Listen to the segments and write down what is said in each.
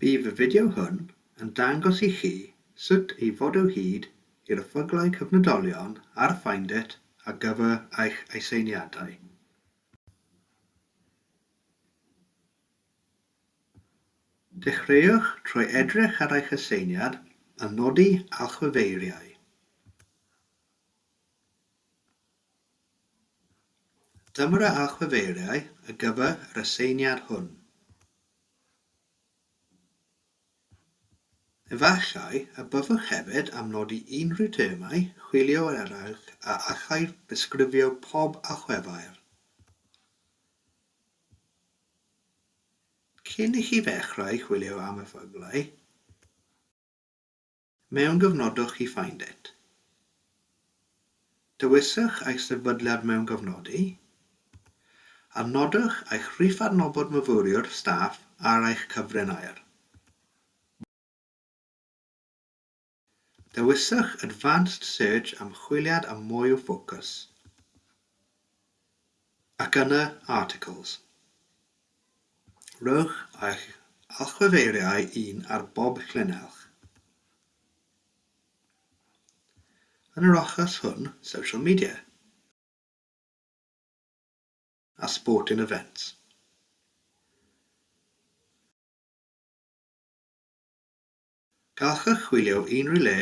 Bydd y fideo hwn yn dangos i chi sut i fod o hyd i'r erthyglau cyfnodolion ar Find It ar gyfer eich aseiniadau. Dechreuwch trwy edrych ar eich aseiniad a nodi allweddeiriau. Dyma'r allweddeiriau ar gyfer yr aseiniad hwn. Efallai y byddwch hefyd am nodi unrhyw termau chwilio eraill a allai ddisgrifio pob allweddair. Cyn i chi ddechrau chwilio am erthyglau, Mewngofnodwch i Find It. Dewiswch eich sefydliad mewngofnodi, a nodwch eich rhif adnabod myfyriwr staff ar eich cyfrinair. Dewiswch Advanced Search am chwiliad â mwy o ffocws, ac yna Articles. Rhowch eich allweddeiriau un ar bob llinell. Yn yr achos hwn, social media a sporting events. Gallwch chwilio unrhyw le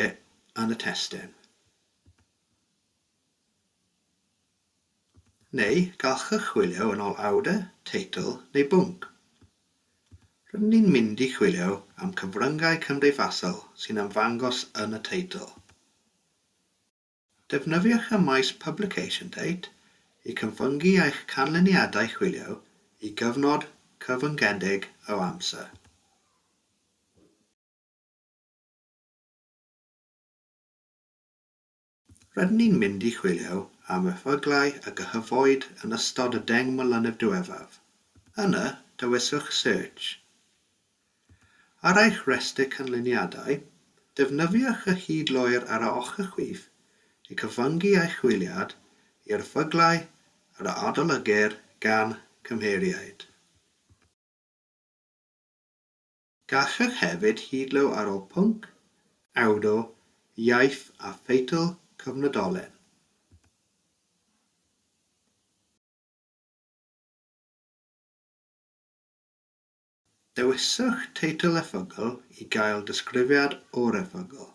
yn y testun. Neu gallwch chwilio yn ôl awdur, teitl neu bwnc. Rydyn ni'n mynd i chwilio am cyfryngau cymdeithasol sy'n ymddangos yn y teitl. Defnyddiwch y maes Publication Date i cyfyngu eich canlyniadau chwilio i gyfnod cyfyngedig o amser. Rydyn ni'n mynd i chwilio am erthyglau a gyhoeddwyd yn ystod y 10 mlynedd diwethaf. Yna, dewiswch Search. Ar eich rhestr canlyniadau, defnyddiwch y hyd loer ar y ochr chwith i cyfyngu eich chwiliad i erthyglau yr adolygir gan cymheiriaid. Gallwch hefyd hidlo ar ôl pwnc, awdur, iaith a theitl cyfnodolyn. Dewiswch teitl erthygl i gael disgrifiad o'r erthygl.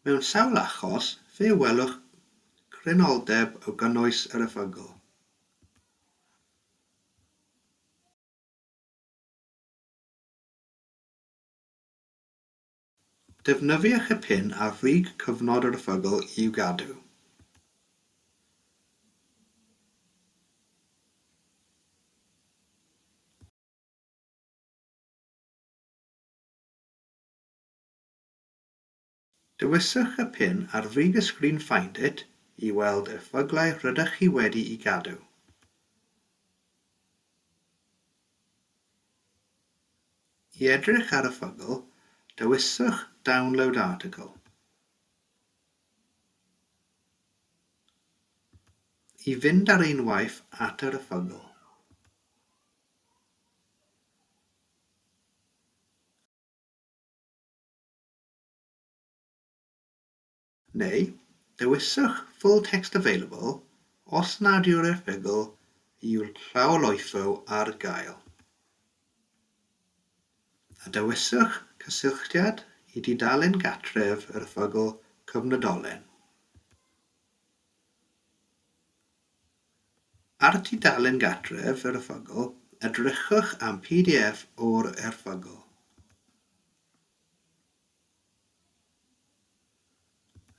Mewn sawl achos, fe welwch crynodeb o gynnwys yr erthygl. Defnyddiwch y pin ar frig cyfnod yr erthygl i'w gadw. Dewiswch y pin ar frig y sgrin Find It i weld erthyglau rydych chi wedi'u gadw. I edrych ar erthygl, dewiswch Download Article. I fynd ar unwaith at yr erthygl. Neu, dewiswch Full Text Available os nad yw'r erthygl i'w llawrlwytho ar gael. A dewiswch Cysylltiad i dudalen gartref yr erthygl cyfnodolyn. Ar tudalen gartref yr erthygl, edrychwch am pdf o'r erthygl.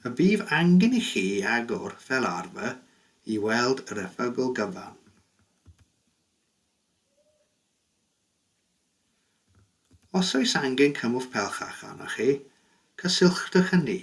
Y bydd angen i chi agor fel arfer i weld yr erthygl gyfan. Os oes angen cymorth pellach arnoch chi, cysylltwch â ni.